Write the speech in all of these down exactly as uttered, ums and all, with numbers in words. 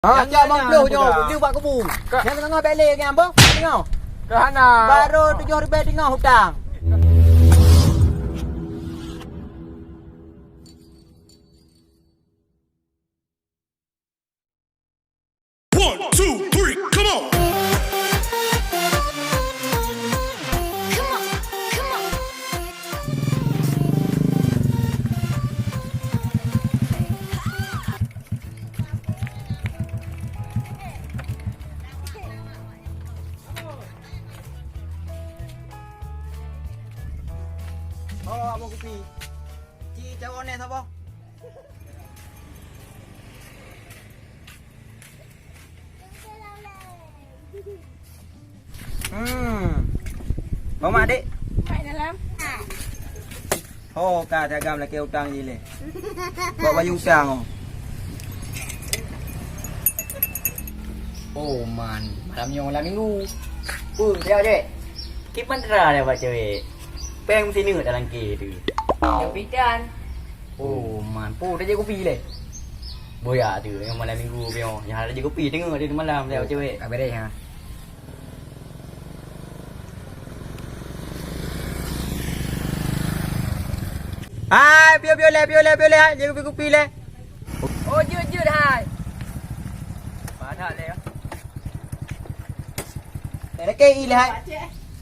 Ha, nyang lima puluh nyoe, peugah. Duduk bak kubu. Ka- Nyang teungoh bèk lé nyan, boh. Teungoh. Keuhana. Baru tujoh ribèe teungoh utang. One, two, three, come on. Bawa abang kupi. Ci, cawan neh saboh. Hmm. Bang Mak, dek. Mak dalam. Ho, ka tagam lakèe utang jih lé. Bawa bayeue utang, oh. Oh, man. Malam nyoe malam minggu. Peue, dia, dek? Kiban dra dia bak cewek. Pèng meusineuk dalam kèe tu. Nyang pitan. Oh, man. Peue, dah jép kupi lé? Boya tu, nyang malam minggu pion. Nyang ada jép kupi, teungoh di malam, dia cewek. Ka beres, ha. Hai, pion, pion lé, pion lé, pion lé, hai. Jép kupi, kupi lé. Oh, jeuet, jeuet, hai. Padat lé, ya. Lakèe i lé, hai.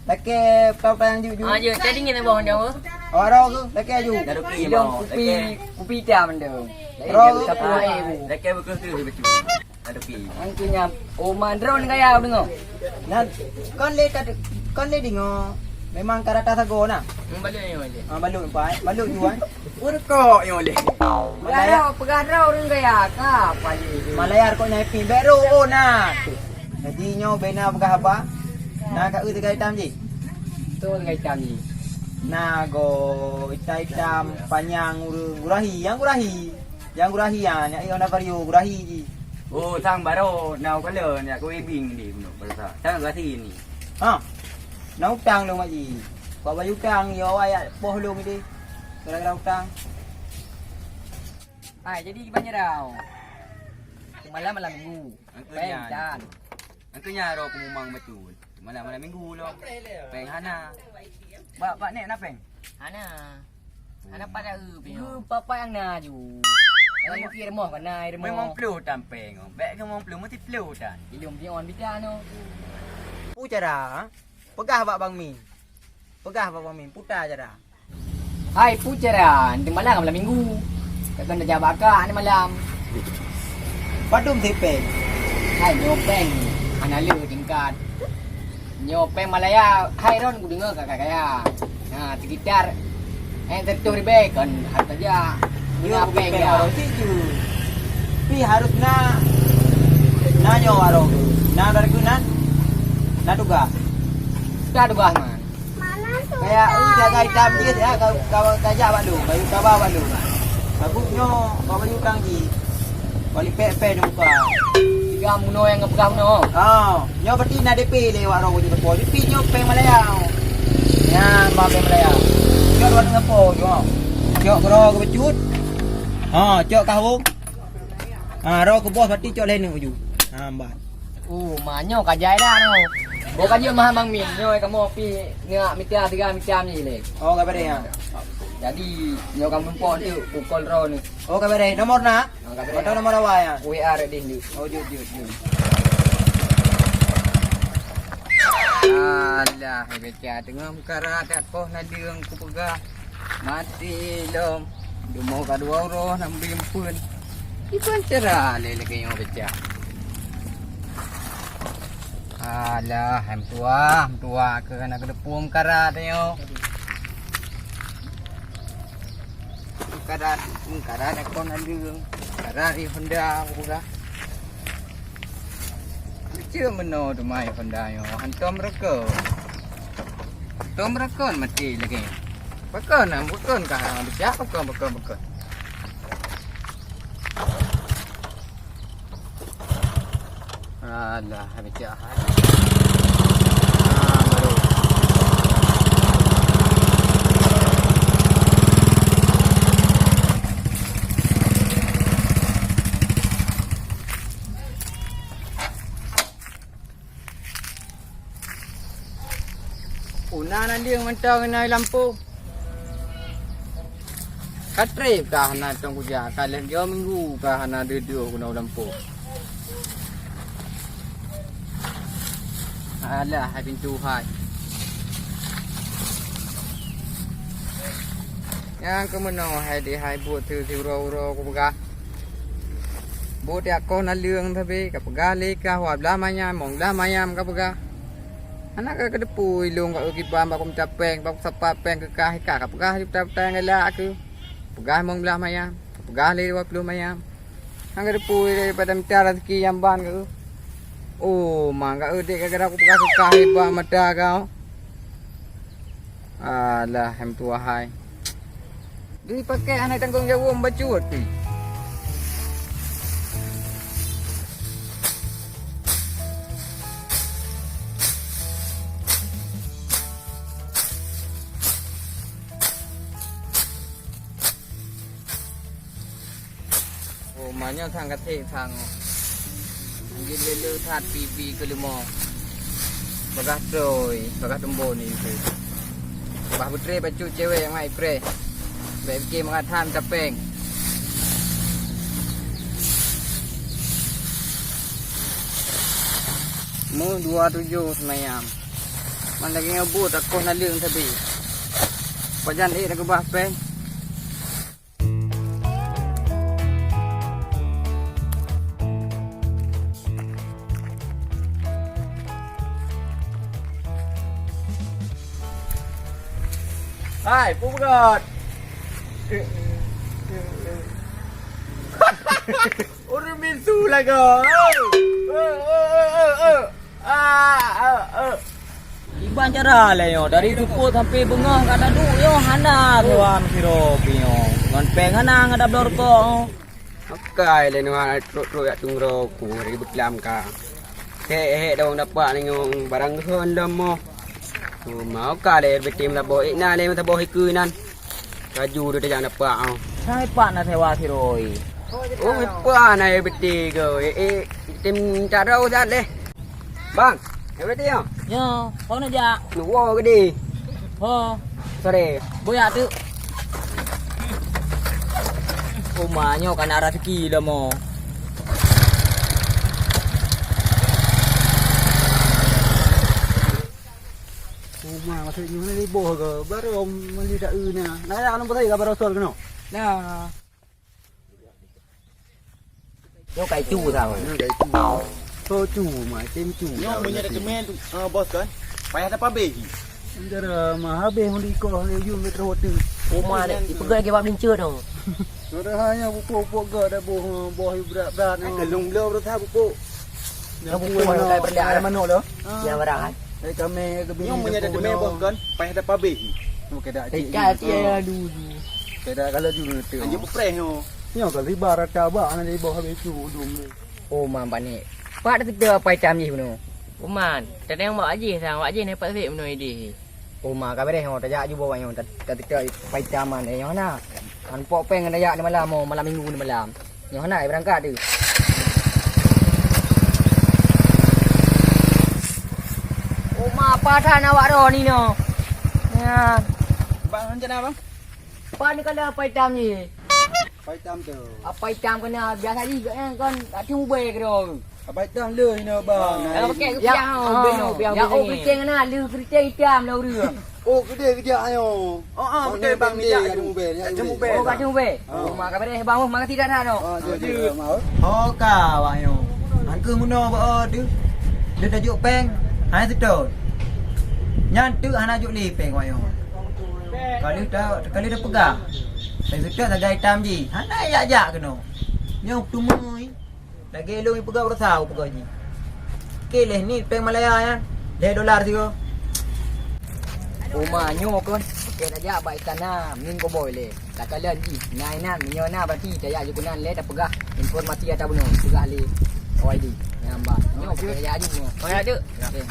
Lakèe pau-pau nyang jeuet-jeuet. Ah, jeuet. Jadi ngieng boh nyoe. Awak roh ke? Lakèe aju. Dah dupi, Idong bang. Kupi, lakèe. Kupi itam tu. Roh ke? Sapu air bu. Lakèe beukeuh tu betul. Dah dupi. Angkunya, oh, mandron gaya deungoe. Nan, kon lé ka, kon lé deungoe. Memang ka rata sagoe na. Hmm, balut nyoe lé. Ah, balut, Pak. Balut ju, eh. Ureueng kok nyoe lé. Malaya. Peugah droe ureueng gaya ka, apa je. Malaya kok nyai pi bèk ro, oh, na. Jadi nyoe bèk na peugah haba. Na ka eu teuga itam jih. Tu teuga itam jih. Na go itam-itam panyang ureueng gurahi, nyang gurahi. Nyang gurahi, ha, nyak iyo na vario gurahi jih. Oh, sang baroe na u kala nyak keu wedding di bunoe, baroesa. Sang gurahi ni. Ha. Na utang lôn mak jih. Bak bayeue utang, yo, ayat poh lôn deh. Gara-gara utang. Hai, jadi kiban cara? Malam, malam minggu. Angkeu nyan. Pèng tan. Angkeu nyan roh kumumang betul. Malam, malam minggu lom. Pèng hana. Bak, bak nek na pèng? Hana. Hana pada eu pèng. Geu papa nyang na ju. Dalam mungkin rumoh kan na rumoh. Memang ploh tan pèng. Bèk keu memang ploh, mesti ploh tan. Ilong pion bida no. Peue cara, ha? Peugah bak Bang Min. Peugah bak Bang Min, puta cara. Hai, peue cara? Nanti malam, malam minggu. Takkan dah jawab akak ni malam. Padum sipeng? Hai, nyoe pèng hana le tingkat. Nyoe pèng Malaya, hai ron kudeungoe kakak kaya. Nah, sekitar, eh, seratus ribèe kon harta ja. Guna pèng ja. Pi harus na, na nyoe warong. Na dari nan, na tugas. Sudah tugas, man. Kaya, eh, jaga itam jih, ya, ka, ka, ka jak bak lôn, bak lôn, ka ba bak lôn. Bagus nyoe, bak bak lôn kang jih. Bak lipek-pek di muka. Tiga muno nyang geupeugah muno. Ah, nyoe berarti na D P lé wak roh di depo. D P nyoe pèng Malaya. Nyan, ba pèng Malaya. Cok dua teungoh po, cok. Cok keudroe keubeujeuet. Ha, cok kahwong. Ha, roh keu bos berarti cok lhèe neuk uju. Ha, mbat. Oh, ma nyoe ka jai dah nyoe. Boh ka jeuet meuhan Bang Min, nyoe kamoe pi neuk mita tiga mita ni lé. Oh, ka bereh, ha. Jadi, nyoe ka mumpok tu, pukul droe ni. Oh, ka bereh. Nomor na? Ha, ka bereh. Atau nomor awai, ha? W A ready ni. Oh, jeuet, jeuet, jeuet. Alah, hai beca, teungoh meukarat dak koh na deung kupeugah. Maté lom. Dumo ka dua uroe nam bimpeuen. Iban cara lé lagèe nyoe beca. Alah, hai meutuah, meutuah keu na keudeupuem karat nyoe. Karat, karat kon andeung. Karat di Honda buka. Lucu meunoe teuma Honda nyoe, hantom reuka. Hantom reuka maté lagèe nyoe. Pakon, pakon kah, pakon, pakon, pakon. Alah, habis cak hai. Ah, baru. Puna na lieng mantong na lampôh. Ka trép ka hana tong kuja, ka lheueh dua minggu ka hana deuh-deuh guna u lampôh. Alah, hai pintoe hai. Nyang keumeunong hai di hai buet siuroe-uroe kupeugah. Buet jak koh na lieng sabe, kapeugah lé ka hua blah manyam, mong blah manyam kapeugah. Hana ka keuteupue ilong ka kiban bak kumita péng, bak sapat péng keu kah, ka kapeugah juta-juta nyang galak keu. Peugah mong blah manyam, peugah lé dua ploh manyam. Hana ka keuteupue daripada mita raseuki nyang ban keu. Oh, ma ka udép gara-gara kupeugah keu kah, hebat mata kau. Alah, hai meutuwah hai. Dui pakai hana tanggong jaweueb bacut pih. Oh, ma nyoe sang ka trép sang. Anjing lé-lé that pipi keu leumo. Bagah trôi, bagah tumbon ni tu. Bah putri bacut cewek ngai preh. Bèk pike mangat tham tapeng. Mu dua tujoh seumayam. Man lagèe nyoe buet akoh naleueng sabe. Pajan ék na keubah péng. Hai, peue beugöt? Ureueng bisu lagoe. Eh, eh, eh, eh, eh. Ah, ah, ah. Kiban cara lé nyoe, dari seupôt sampoe beungoh ka taduek nyoe hana sewa meusidroe pih nyoe. Ngon péng hana ngon tabloe rukok nyoe. Makai lé nyoe hana trok-trok jak tungroe ku dari beuklam ka. Hék-hék dong dapat nyoe barang geuhon lom moh. Makai lé beutém laboh ék na lé meusaboh ikeue nan. Laju deh tajak dapat, ah. Hai pat na sewa sidroe. Oh, pat na, eh, beutôi ke. Eh, eh, tem minta rau dah leh. Bang, eh, beutôi ya? Ya, kau nak jak? Nuwo gede. Ho. Sore. Boya tu. Uma nyoe kana rezeki lah mo. Uma maksud nyoe ni boh ke? Baru meli tak na. Nah, ya, nampak saya gambar rasul kena. Nah. Nyoe kai cu sang. Nyoe kai cu. Ho cu, ma tem cu. Nyoe meunyoe dah teumé, eh, bos kan? Payah dah pabéh. Antara ma habéh meuli koh lé yum meter hotel. Uma dek, ipeugah lagi bak melincut tu. Sudah hanya pupuk-pupuk gak dah boh, boh brat-brat. Kalung bloe berusaha pupuk. Dah pupuk mana? Kai perlak ada manok lo. Ah. Yang barang kan? Eh, kami ke bini. Nyoe meunyoe dah teumé bos kan? Payah dah pabéh. Nyoe kada cik. Kada cik ya dulu. Kada kalau dulu tu. Anjing peupreh nyoe. Nyoe ka riba rata bak hana di bawah habis tu ulung ni. Oh, man, Pak Nik. Pat dah teuka apai tam jih bunoe. Uman, tadeng bak jih sang, bak jih ni pat sik bunoe idih. Oh, ma, ka beres nyoe, tajak ju bawah nyoe, ta-, ta-, teuka apai tam man, eh, nyoe na. Kan pok peng tajak ni malam, oh, malam minggu ni malam. Nyoe na, eh, berangkat tu. Oh, ma, apa that awak roh ni nyoe? Ya. Bang, rencana apa? Pat ni kalau apai tam jih. Apai tam tu. Apai tam kena biasa jih kan, kan tak cuma ubé ke dong. Apai tam le ina bang. Kalau pakai ke piang, oh, beno, piang, yang oh, keriting kena, le keriting hitam lah urang. Oh, gede kejak ayo. Oh, ah, betul bang, dia tak cuma ubé, tak cuma ubé. Oh, tak cuma ubé. Oh, mak kau beres bang, mak tidak dah tu. Ah, dia, dia, mau. Oh, kau wah yo. Angke muno ba tu. Dia dah juk peng. Hai setor. Nyan tu hana juk li peng wah yo. Kali dah, kali dah pegang. Saya sudah sagai tam ji. Hana jak-jak keno. Nyoe tumui. Lagi lôn peugah berusaha peugah ji. Oke leh ni peng Malaya ya. Leh dolar sigo. Uma nyoe kon. Oke dah jak bak istana min koboi leh. Takalan ji. Nai nan nyoe na berarti tajak jukunan leh dah peugah informasi ata bunoe. Peugah leh. O I D. Nyamba. Nyoe oke tajak ji nyoe. Oh ya tu. Oke.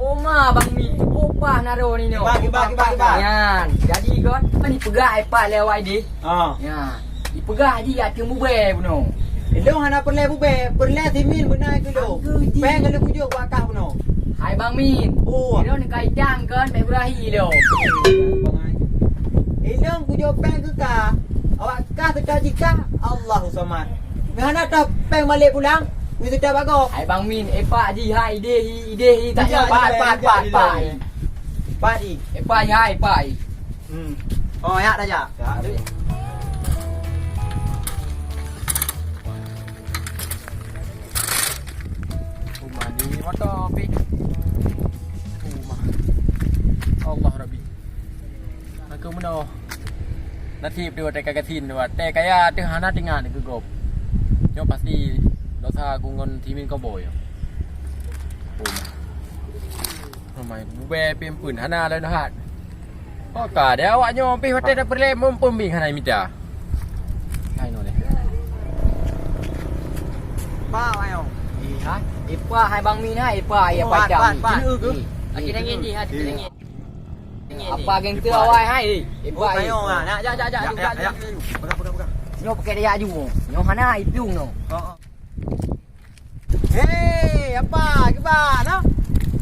Oma Bang Mi, upah naro ni nyoe. Kiban, kiban, kiban, kiban. Nyan, jadi kon, ni peugah ipat lé awak idéh. Ha. Nyan, dipeugah ji ateueh bubé bunoe. Ilong hana peureulèe bubé, peureulèe simin beuna keu lôn. Angku ji. Peng keu lôn kujok bak kah bunoe. Hai Bang Min. Oh. Ilôn ka idang kon, bèk berahi lôn. Ilôn kujok péng keu ka. Awak ka seutôt jih ka. Allahu Samad. Ngon hana tôh péng malèe pulang, kuseutôt bak gob. Hai Bang Min, eh, pat jih hai, idéh hi, idéh hi, tak nyoe pat, pat, pat, pat. Pat jih. Eh, pat jih hai, pat jih. Hmm. Oh, yak dah, jak. Yak dah. Rumah di motor, Pi. Rumah. Allah Rabbi. Aku meunoe. Nasib tu watèe ka gasien tu, watèe kaya teuh hana teuingat keu gob. Nyoe pasti dosa aku ngon Simin Kobo nyoe. Rumah. Ramai bubé pih eumpeuen hana lôn hat. Oh, ka deh awak nyoe pih watèe tapeureulèe mumpung bing hana mita. Hai nyoe deh. Ba awak nyoe. Eh, hai. Ipa hai Bang Min hai, ipa ya pacang. Pat, pat. Laki nangis ni, ha, laki nangis. Apa geng tu awak hai? Ipa. Oh, ayo, ha. Nak, jak, jak, jak, jak, jak, jak. Pegang, pegang, pegang. Nyoe pakai daya ju. Nyoe hana idung nyoe. Ha, ha. Hei, apa? Kiban, ha?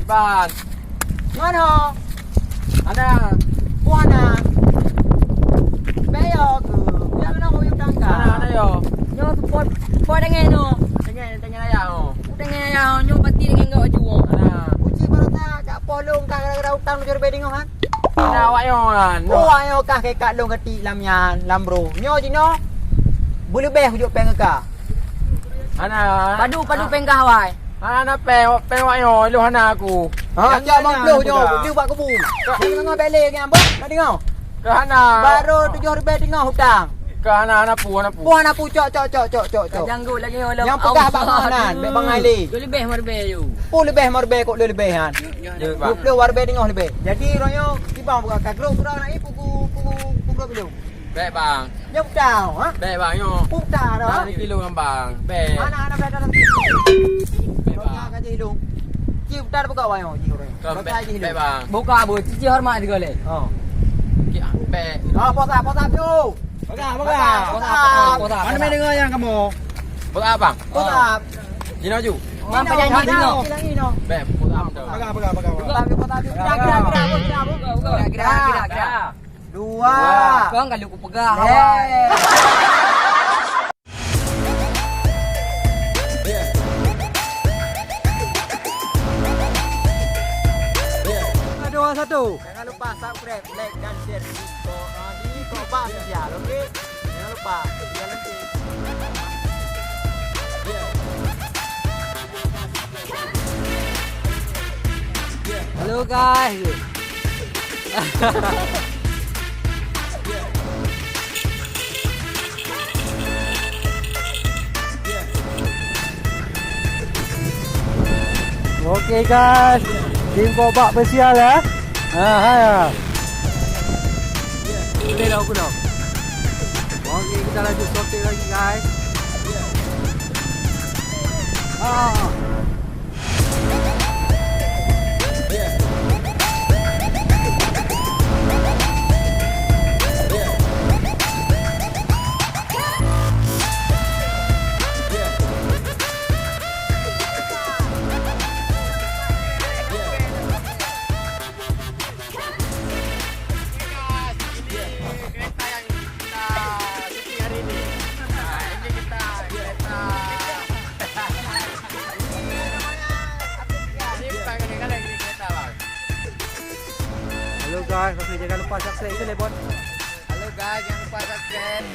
Kiban. Ngon ho? Ada. Ku hana. Bèk yo keuh. Bèk keunoe keu yue tangka. Ada, ada yo. Nyoe support, support dengan no. Dengan, dengan ayah ho. Dengan ayah ho. Nyoe pasti dengan enggak baju ho. Ada. Uji baroesa jak poh lôn ka gara-gara utang tujoh ribèe teungoh, ha? Ada awak nyoe, kan? Oh, awak nyoe kah keu ka lôn keu ti lam nyan, lam bro. Nyoe jinoe beuleubèh kujok péng keu ka. Hana. Padum, padum péng kah, wai? Hana péng, péng awak nyoe, lôn hana aku. Ha, jak lôn ploh nyoe, lôn bak kubu. Jangan ngomong bèk lé nyan, beuh, ka deungö. Ka hana. Baru tujoh ribèe teungoh utang. Ka hana, hana pu, hana pu. Pu hana pu, cok, cok, cok, cok, cok, cok. Janggut lagi, nyang peugah bak ngon nan, bèk bangai lé. Leubèh meuribèe yue. Pu leubèh meuribèe kok leubèh nyan. Dua ploh ribèe teungoh leubèh. Jadi, uroe nyoe, kiban buka ka groe, groe na ié pu, pu, pu, pu groe kilo. Bèk, Bang. Nyoe peutah, ha? Bèk, Bang, nyoe. Peutah dah. Bang, kilo ngon Bang. Bèk. Mana, mana bèk dah. Bèk, Bang. Ka jih lôn. Ci peutah buka, Bang, nyoe, ci orang. Bèk, Bang. Buka, Bu, ci, ci hormat juga leh. Oh. Ki, bèk. Ah, posap, posap tu. Pegang, pegang. Posap, posap. Mana main dengan yang kamu? Posap, Bang. Posap. Jinoe ju. Bang, pegang jinoe. Bèk, posap tu. Pegang, pegang, pegang. Gerak, gerak, gerak, gerak. Dua. Kong kalau kupeugah awak. Dua, satu. Jangan lupa subscribe, like dan share di Ko-, ah, di Koba Official, oke? Jangan lupa. Jangan lupa. Halo guys. Oke guys, tim Koba Official ya. Ha, ha. Boleh dah, aku dah. Oke, kita lanjut shooting lagi guys. Ha. Ini kereta yang kita syuting hari ini. Nah, ini kita kereta. Ini bukan kaleng-kaleng, ini kereta, Bang. Halo guys, jangan lupa subscribe tu, Lebon. Halo guys, jangan lupa subscribe.